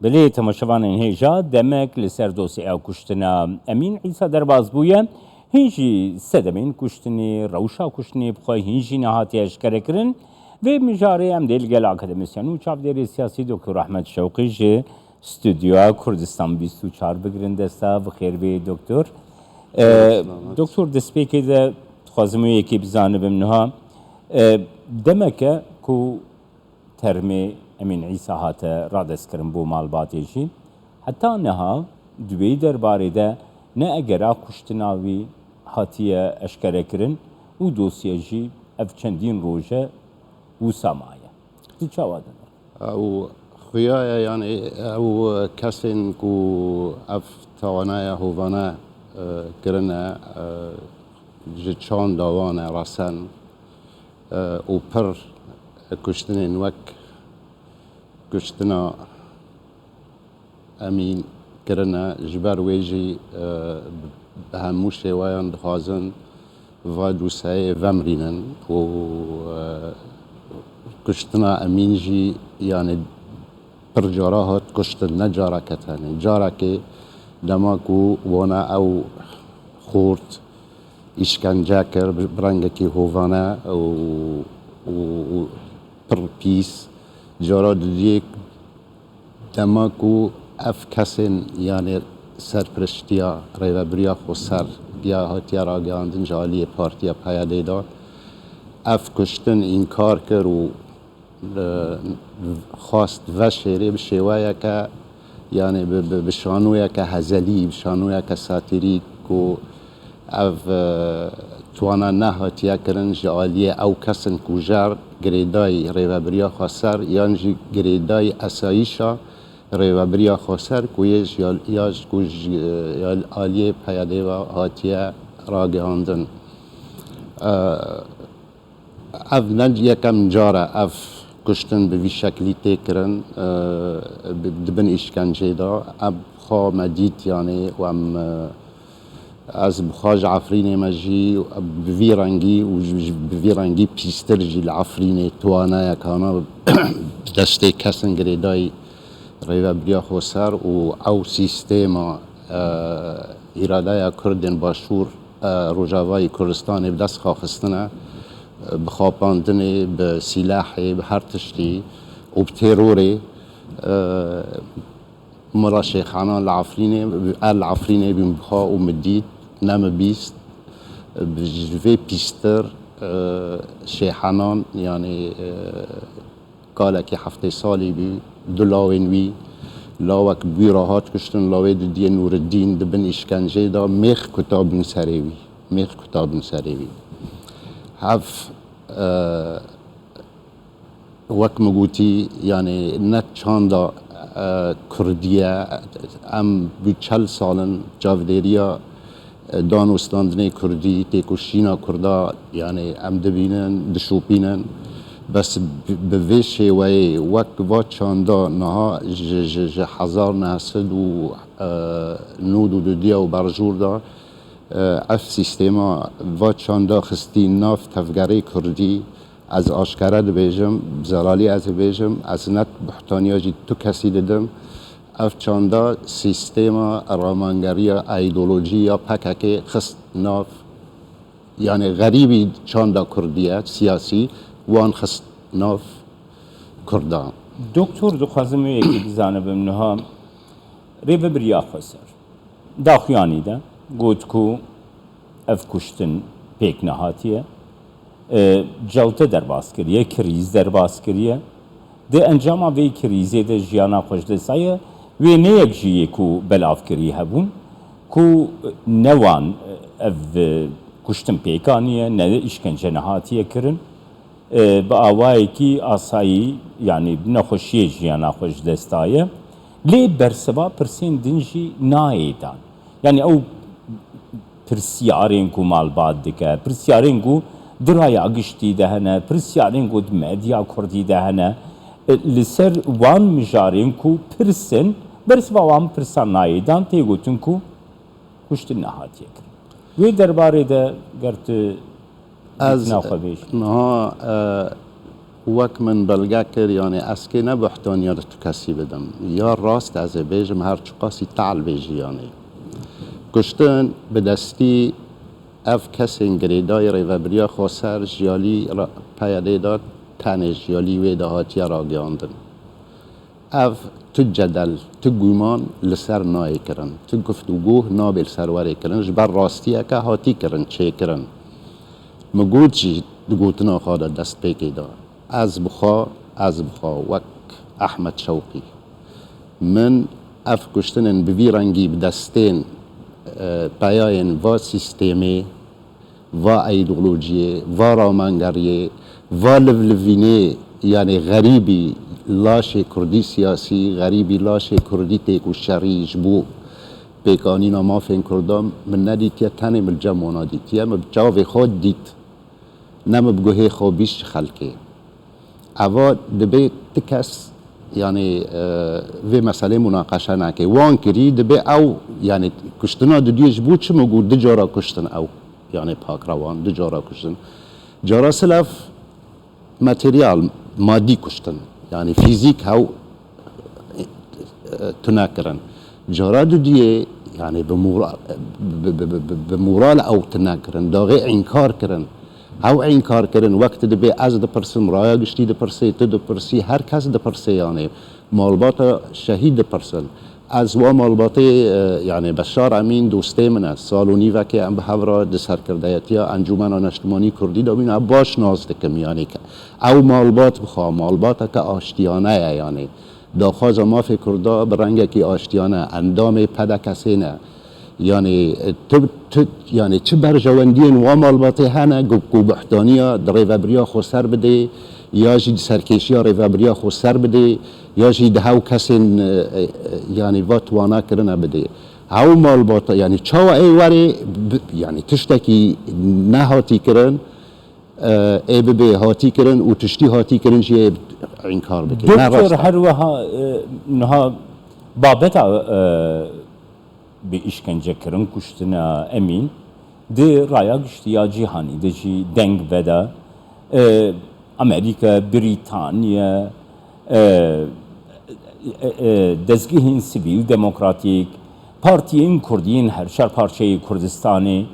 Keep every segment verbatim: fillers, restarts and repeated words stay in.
Belê, temaşevanên hêja, demek li ser dosyeya kuştina Emîn Îsa derbas bûye. Hîn jî sedemên kuştinê, rewşa kuştinê bi xwe hîn jî nehatiye eşkerekirin. Vê mijarê em dê li gel akademîsyen û çavdêrê siyasî Doktor Ahmet Şewqî ji stûdyoya Kurdistan bîst û çar bigirin desta. Bi xêr bê Doktor. E, Selamet. Doktor, destpêkê de dixwazim wê yekê bizanibim niha. E, demeke ku termê Emîn Îsa hate radeskirin bo malbatê jî. Heta niha di wê derbarê de ne egera kuştina wî hatiye eşkerekirin û dosye jî ev çendîn roj e wisa maye. Tu çawa dibînî? Ew xuya ye, yanî ew kesên ku ev tawanaya hovane, e, kirine, e, ji çanda wan e resen, e, û pir kuştinên wek kuştina Emîn kirine, ji ber wê jî, e, bi hemû şêweyan dixwazin va doseyê vemirînin û, e, kuştina Emîn jî, yanî pir cara hat kuştin, ne careke tenê. Carekê dema ku wana ew xort, îşkence kir, bi, bi rengekî hovane û, û, û pir pîs. Cara didiyê dema ku ev kesên, yanî serpiriştiya Rêvebiriya Xweser ya hatiye ragihandin ji aliyê Partiya P Y D'ê de, ev kuştin înkar kir û, e, xwast veşêrê bi şêweyeke, yanî bi, bi, bi şanoyeke hezelî, bi şanoyeke satîrîk ku ev, e, tuwana nehatiye kirin ji aliyê ew kesin ku jer girêdayî Rêvebiriya Xweser yan jî girêdayî esayîşa Rêvebiriya Xweser ku yê ji al-, ya ji ku ji, e, ya aliyê P Y D'ê ve hatiye ragihandin. E, Ev ne yekem car e ev kuştin bi vî şeklî tê kirin, e, bi, di bin îşkencê de. Em xwe me dît, yanî, û em, e, ez bi xwe ji Efrînê me jî bi vî rengî û ji, ji, bi vî rengî pîstir jî li Efrînê tuwaneyek hana destê kesin girêdayî Rêvebiriya Xweser û ew sîstêma, e, îradeya Kurdên Başûr, e, Rojavayê Kurdistanê bi dest xwe xistine, e, bi xapandinê, bi sîlehê, bi her tiştî û bi terorê, e, min re şêxanan li Efrînê, er li Efrînê bûn, bi xwe û min dît, ne min bîst, bi ji vê pîstir, e, şêxanan, yanî, e, kalekî heftê salî bû, du lawên wî, lawek bi wî re hat kuştin, lawê didiyê Nûriddîn di bin îşkencê de mêx kutabûn serê wî. Mêx kutabûn serê wî. Hev, e, wek min gotî, yanî ne çanda, e, Kurdî ye. Em bi çel sal in çavdêriya danûstandinê Kurdî, têkoşîna Kurda, yanî em dibînin, dişopînin. Bes bi, bi vê şêweyê wek va çanda niha ji, ji, ji hezar neh sed û nod û dudiya û berjûr de, e, ev sîstêma va çanda xistî nav tevgerê Kurdî, ez aşkere dibêjim, bi zelalî ez dibêjim, ez ne buhtaniya jî tu kesî didim. Ev çanda sîstêma ramangeriya, îdeolojî ya P K K xist nav, yanî xerîbî çanda Kurdî ye, siyasî, wan xist nav Kurdan. Doktor, dixwazim wê yekê bizanibim niha. Rêvebiriya Xweser daxuyanî de got ku ev kuştin pêk nehatiye. E, celte derbas kiriye, krîz derbas kiriye. Di encama vê krîzê de jiyana xwe ji dest daye. Wê ne yek jî yê ku belavkirî hebûn, ku ne wan, e, ev, e, kuştin pêk aniye, ne îşkence nehatiye kirin. E, bi awayekî asayî, yanî bi nexweşiyê jiyana xwe ji dest daye. Lê bersiva pirsên din jî nayê dan. Yanî ew pirsyarên ku malbat dike, pirsyarên ku di raya giştî de hene, pirsyarên ku di medya kurdî de hene, e, li ser wan mijarên ku pirs in, bersiva wan pirsan nayê dan, tê gotin ku kuştin nehatiye kirin. Wê derbarê de ger tu Ez dîtina xwe bêjî. Niha, e, Wek min belge kir, yanê ez kê ne buhtaniya li tu kesî bidim. Ya rast ez ê bêjim, her çiqasî tehl bêjî, yanê kuştin bi destî ev kesên girêdayî Rêvebiriya Xweser ji alî ra-, P Y D'ê de tenê ji alî wê de hatiye ragihandin. Ev tu cedel, tu guman li ser nayê kirin, tu guftûgoh nabê li ser werê kirin, ji ber rastiyeke hatî kirin, çêkirin. Min got jî di gotina xwe de destpêkê de, ez bi xwe, ez bi xwe wek Ehmed Şewqî, min ev kuştinên bi vî rengî bi destên, e, peyayên va sîstemê, va îdeolojiyê, va ramangeriyê, va livlivînê, yanê xerîbî laşê kurdî siyasî, xerîbî laşê kurdî têkoşerî ji bo pêkanîna mafên kurdan min nedîtiye, tenê min li cem wana dîtiye, min bi çavê xwe dît. Ne min bi guhê xwe bîst ji xelkê. Eva dibê ti kes, yanî, e, vê meselê munaqeşe nake. Wan kirî, dibê ew, yanî kuştina didiyê ji bo çi min got du cara kuştin ew, yanî pakrewan du cara kuştin. Cara silav materyal, madî kuştin. Yanî fîzîk hew, e, tune kirin. Cara dudiyê, yanî bi mora-, bi, bi, bi, bi, bi moral ew tune kirin, daxê înkar kirin. Ew înkar kirin, wek tu dibê ez dipirsim, raya giştî dipirsê, tu dipirsî, her kes dipirsê, yanî malbata şehîd dipirsin. Ez wa malbatê, e, yanî Beşar Emîn dostê min e. Sal û nîvekê em bi hev re di serkirdeyetiya Encûmena Neştimanî Kurdî de bûn. Ez baş nas dikim, yanî ke ew malbat bixwe, malbateke aştiyane ye, yanî daxwaza mafê Kurda bi rengekî aştiyane, endamê P D K'ê ne. Yanî, e, tu, tu, yanî çi berjewendiyên wa malbatê hene ku, ku buhtaniya di Rêvebiriya Xweser bidê, ya jî di serkêşiya Rêvebiriya Xweser bidê, ya jî di hew kesên, e, e, yanî va tuwana kirine bidê. Hew malbata, yanî çawa ê werê bi, yanî tiştekî nehatî kirin, e, ê bibê hatî kirin û tiştî hatî kirin jî ê înkar bike. Ne Doktor, rast e. Her wiha, e, niha babeta, e, bi îşkencekirin, kuştina Emîn di raya giştî ya cîhanî de jî deng veda. E, Amerîka, Brîtanya, e, e, e, dezgehên sivîl demokratîk, partiyên kurdî yên her çar parçeyê Kurdistanê,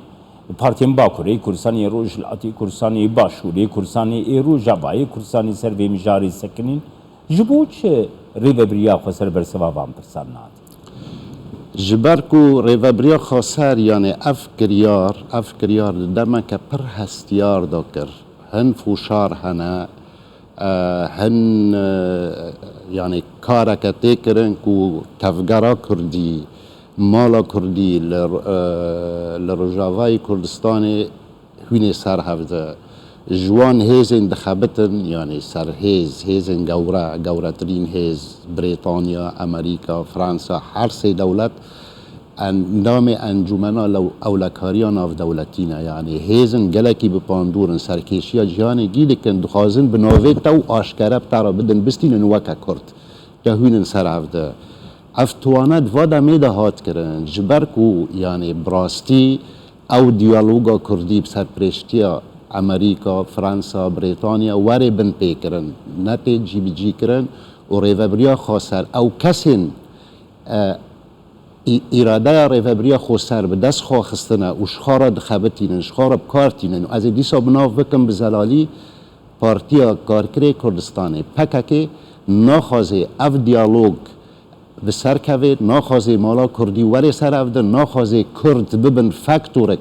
partiyên Bakurê Kurdistanê, Rojhilatê Kurdistanê, Başûrê Kurdistanê, ê Rojavayê Kurdistanê ser vê mijarê sekinîn. Ji bo çi Rêvebiriya Xweser bersiva van pirsan nade? Ji ber ku Rêvebiriya Xweser, yanê ev kiryar, ev kiryar di demeke pir hestiyar de kir. Hin fûşar hene, e, hin, e, yanî kareke tê kirin ku tevgera kurdî, mala kurdî li, e, li Rojavayê Kurdistanê hûnê ser hev de. Ji wan hêzên dixebitin, yanî serhêz, hêzên gewre, gewretirîn hêz, Brêtanya, Amerîka, Fransa, her sê dewlet endamê Encûmena Lew-, Ewlekariya Navdewletî ne. Yanî hêzin gelekî bi pandor in, serkêşiya cîhanê gî dikin, dixwazin bi navê te û aşkere bi te re bidin, bistînin weke Kurd. Ke hûn in ser hev de. Ev tuwane di va demê de hat kirin. Ji ber ku, yanî bi rastî ew diyaloga kurdî bi serpirêştiya Amerîka, Fransa, Brêtanya were binpêkirin, ne tê cîbicîkirin û Rêvebiriya Xweser ew kesên, e, î-, îradeya Rêvebiriya Xweser bi dest xwe xistine û ji xwe re dixebitînin, ji xwe re bi kar tînin. Û ez ê dîsa bi nav bikim bi zelalî Partiya Karkerê Kurdistanê, P K K, naxwaze ev diyalog bi ser kevê, naxwaze mala kurdî were ser hev de, naxwaze kurd bibin faktorek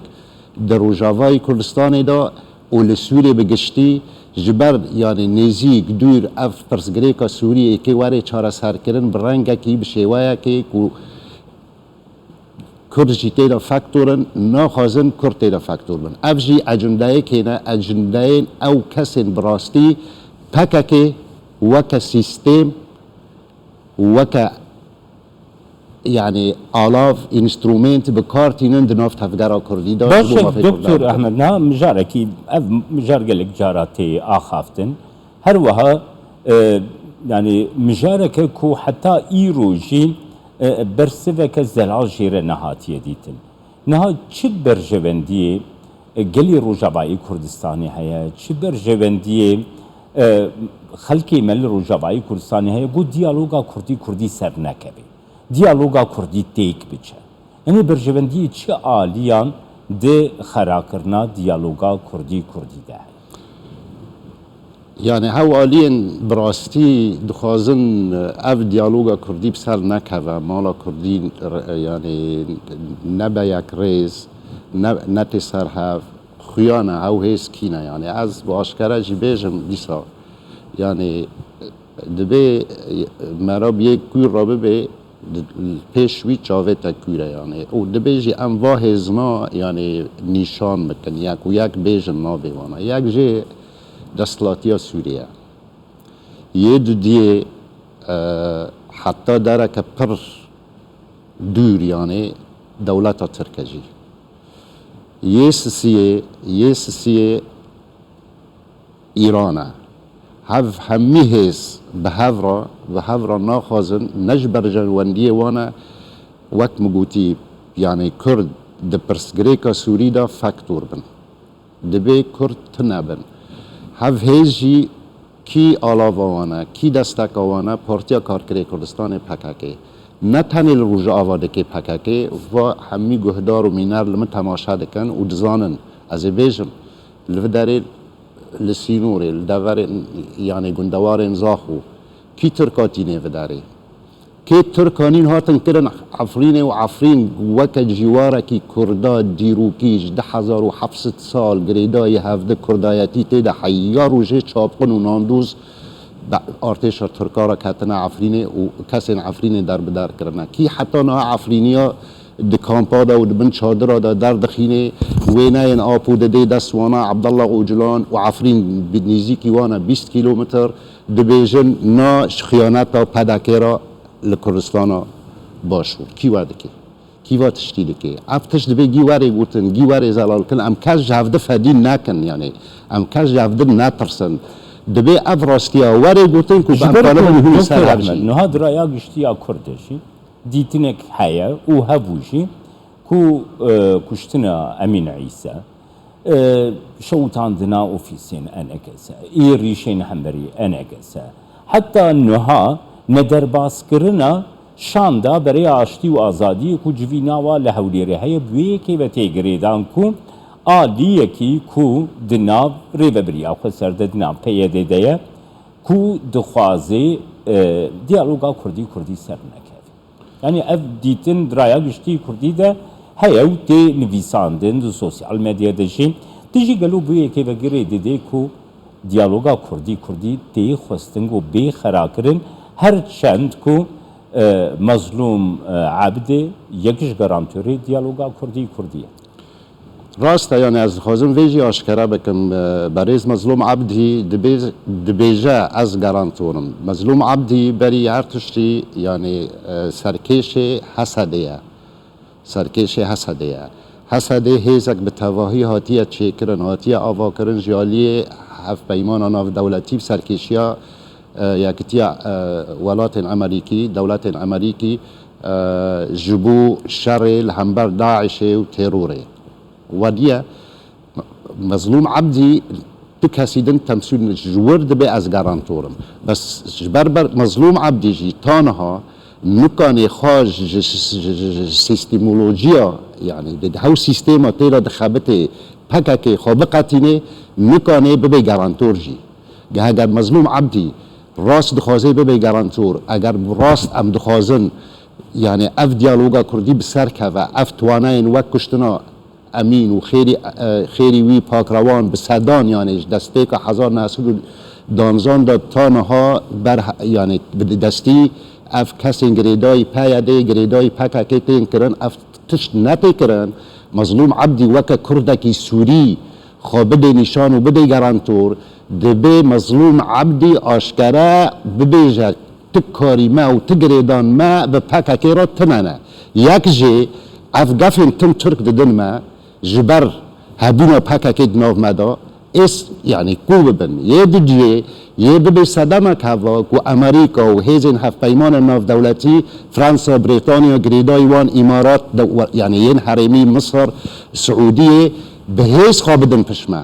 di Rojavayê Kurdistanê de û li Sûriyê bi giştî, ji ber, yanî nêzîk, dûr, ev pirsgirêka Sûriyê kê were çareserkirin bi rengekî, bi şêweyekê ku Kurd jî tê de faktor in, naxwazin Kurd tê de faktor bin. Ev jî ecindeyekê ne, ecindeyên ew kesên bi rastî P K K weke sîstem, weke, yanî, alav, înstrûment bi kar tînin di nav tevgera kurdî de. Baş ji bo e, mafê Doktor Kurdan. Ehmed, niha mijarekî, ev mijar gelek cara tê axaftin. Her wiha, e, yanî mijareke ku heta îro jî, e, bersiveke zelal jê re nehatiye dîtin. Niha çi berjewendiyê, e, gelê Rojavayê Kurdistanê heye, çi berjewendiyê, E, Xelkê me li Rojavayê Kurdistanê heye ku diyaloga Kurdî-Kurdî ser nekeve. Diyaloga Kurdî têk biçe. Yanî berjewendiyê çi aliyan di xerakirina diyaloga Kurdî-Kurdî de heye? Yani hew aliyên bi rastî dixwazin ev diyaloga Kurdî bi ser nekeve, mala Kurdî yani nebe yekrêz, ne, ne tê ser hev, xuya ne, hew hêz kî ne. Yani ez bi aşkere jî bêjim dîsa, yani dibê mera bi yê kûr re bibe, di pêş wî çavê te kûr e yani. Û dibê jî em va hêzna yani nîşan bikin, yek û yek bêjin navê wana. Yek jê desthilatiya Sûrî ye. Yê dudiyê, e, heta dereke pir dûr yani dewleta Tirk e jî. Yê sisiyê, yê sisiyê Îran e. Hev hemî hêz bi hev re, bi hev re naxwazin, ne ji berjewendiyê wan e, wek min gotî, yani Kurd di pirsgirêka Sûrî de faktor bin. Dibê Kurd tune bin. Hev hêz jî kî alava wan e, kî desteka wan e, Partiya Karkerê Kurdistanê P K K. Ne tenê li Rojava dikê P K K, va hemî guhdar û mîner li min temaşe dikin û dizanin. Ez ê bêjim, li vê derê li sînorê, li deverên, yanê gundewarên Zaxo, kî Tirka tînê vê derê? Kê Tirka nîn hatin kirin Efrînê û Efrîn weke cîwarekî Kurda dîrokî ji du hezar û heft sed sal girêdayî hevdi Kurdayetî tê de heya rojê çapqin û nandoz be artêşa Tirka re ketine Efrînê û kesên Efrînê derbider kirine. Kî heta niha Efrîniya di kampa de û di bin çadira de derdixînê, wêneyên apo didê dest wana, Abdullah Ocalan û Efrîn bi nêzîkî wan e bîst kîlometr, dibêjin na ji xiyaneta P D K re li Kurdistana Başûr. Kî we dike? Kî va tiştî dike? Ev tişt dibê gî werê gotin, gî werê zelal kin, em kes ji hevdi fedî nekin, yanî em kes ji hevdi netirsin. Dibê ev rastiya werê gotin ku em kanibin hûn li ser hev jî. Niha di raya giştî ya Kurd de jî dîtinek heye û hebû jî ku, e, kuştina Emîn Îsa, e, şewitandina ofîsên E N K S, êrîşên hemberî E N K S, heta niha nederbaskirina şanda berê aştî û azadiyê ku civîna wa li Hewlêrê heye, bi wê yekê ve tê girêdan ku aliyekî ku di nav rêvebiriya xweser de, di nav P Y D de ye, ku dixwaze, e, diyaloga Kurdî-Kurdî ser nekeve. Yanî ev dîtin di raya giştî Kurdî de heye û tê nivîsandin di sosyal medya de jî. Tu jî gelo bi wê yekê ve girê didê ku diyaloga Kurdî-Kurdî tê xwestin ku bê xera kirin, her çend ku, e, Mezlûm, e, Ebdê yek ji garantorê diyaloga Kurdî-Kurdî ye. Rast e, yani ez dixwazim vê jî aşkere bikim. E, berêz Mezlûm Ebdî dibê-, dibêje ez garantor im. Mezlûm Ebdî berî her tiştî, yani, e, serkêşê H S D'ê ye. Serkêşê H S D'ê ye. H S D hêzek bi tevahî hatiye çêkirin, hatiye avakirin ji aliyê hevpeymana navdewletî bi serkêşiya, e, Yekitiya, e, Welatên Emerîkî, Dewletên Emerîkî, e, ji bo şerê li hember DAIŞê û terorê. Wediye Mezlûm Ebdî tu kesî din temsîl ji wir dibe, ez garantor im. Bes ji ber ber Mezlûm Ebdî jî ta niha nikanê xwe ji, ji, ji, ji, ji sîstemolojiya, yani di hew sîstema tê de dixebitê P K K xwe biqetînê, nikanê bibe garantor jî. Ge-, heger Mezlûm Ebdî rast dixwaze bibe garantor, eger rast em dixwazin, yani ev diyaloga Kurdî bi ser keve, ev twaneyên wek kuştina Emîn û xêrî, e, xêrî wî pakrewan bi sedan, yani ji destpêka hezar neh sed û danzan de ta niha ber, yani bi destî ev kesên girêdayî P Y D, girêdayî P K K tên kirin, ev tişt netê kirin. Mezlûm Ebdî weke Kurdekî Sûrî xwe bidê nîşan û bidê garantor, dibê Mezlûm Ebdî aşkere bibêje, tu karî me û tu girêdan me bi P K K re tune ne. Yek jê ev gefên tim Tirk didin me, ji ber hebûna P K K di nav me de, ês, yani ku bibin. Yê didiyê, yê bibe sedemek heva ku Amerîka û hêzên hevpeymanên navdewletî, Fransa, Brîtanya, girêdayî wan, Îmarat, de, yani yên herêmî, Misir, Siûdiyê, bi hêz xwe bidin pişt me.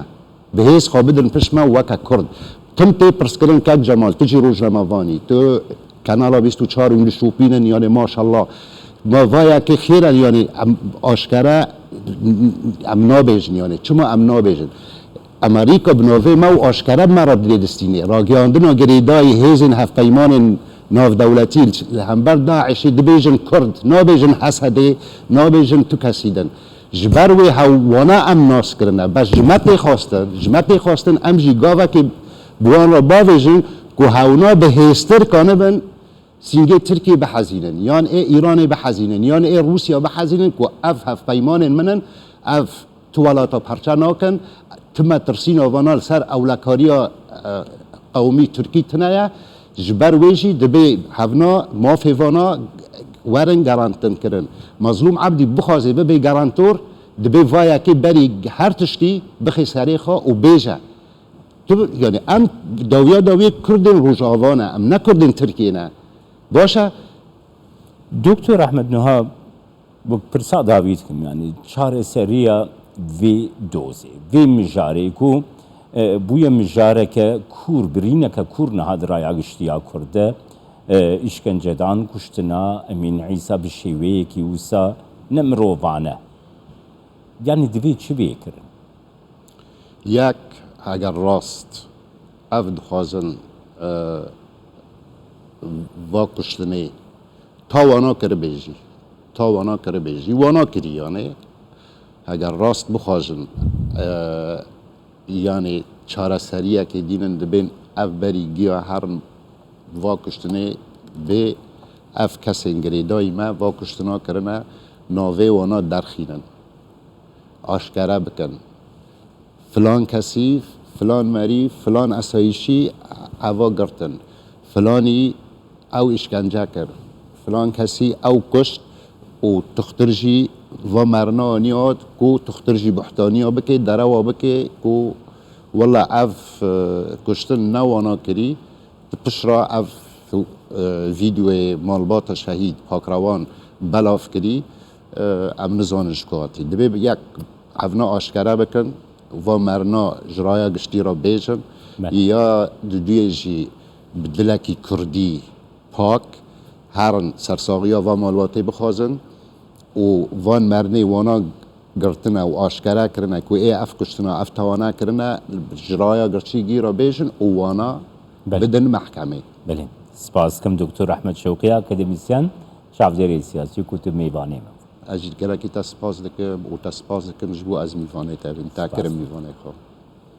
Bi hêz xwe bidin pişt me weke Kurd. Tim tê pirskirin, kek Cemal, tu jî rojnamevan î, tu Kanala bîst û çar hûn dişopînin, yanî maşallah. Ma va yekê xêr e, yanî em aşkere em nabêjin, yanî çima em nabêjin? Amerîka bi navê me û aşkere me re dilê distînê. Ragihandina girêdayî hêzên hevpeymanên navdewletî li hember DAIŞê dibêjin Kurd, nabêjin Hesedê, nabêjin tu kesî din. Ji ber wê hew-, wana em nas kirine. Bes ji me tê xwestin, ji me tê xwestin em jî gavekê bi wan re bavêjin ku hewna bi hêstir kanibin sîngê Tirkiyê bihezînin, yan ê Îranê bihezînin, yan ê Rûsya bihezînin ku ev hevpeymanên min in, ev tu welata parçe nakin, tu metirsîna vana li ser ewlekariya, e, qewmî Tirkî tune ye. Ji ber wê jî dibê hevna mafê vana werin garantin kirin. Mezlûm Ebdî bixwaze bibe garantor, dibê va yekê berî her tiştî bixê serê xwe û bêje. Tu, yanî em dawiya dawiyê Kurdên Rojava ne, em ne Kurdên Tirkiyê ne. Baş e. Doktor Ehmed Nuha, bi pirsa dawî dikim, yanî çareseriya vê dozê, vê mijarê ku, e, bûye mijareke kûr, birîneke kûr niha di raya giştî ya Kurd de, e, îşkencedan, kuştina Emîn Îsa bi şêweyekî wisa ne mirovane. Yanî divê çi bê kirin? Yek, heger rast ev dixwazin, e, va kuştinê ta wana kiribê jî, ta wana kiribê jî, wana kirî yanê, heger rast bixwazin, e, yanê çareseriyekê dînin dibên ev berî giya herin va kuştinê bê ev kesên girêdayî me va kuştina kirine navê wana derxînin. Aşkere bikin. Filan kesî, filan merî, filan esayîşî eva girtin. Filanî ew îşkence kir. Filan kesî ew kuşt û tuxtir jî va merina anî hat ku tuxtir jî buhtaniya bike, derewa bike ku wela ev, e, kuştin ne wana kirî. Di pişt re ev, e, vîdeoyê malbata şehîd Pakrewan belav kirî, e, em nizanin ji ku hatî. Dibê yek evna aşkere bikin, va merina ji raya giştî re bêjin, ya duduyê jî bi dilekî kurdî pak herin sersaxiya va malbatê bixwazin û van merinê wana girtine û aşkere kirine ku ê ev kuştina, ev tawana kirine, ji raya girçîgî re bêjin û wana Belê. bidin mehkemê. Belê. Spas dikim Doktor Ehmed Şewqî, akademîsyen, çavdêrê siyasî ku tu mêvanê me. Ez jî gelekî te spas dikim û te spas dikim ji bo ez mîvanê te bîm. Te Spas. kirim mîvanê xwe.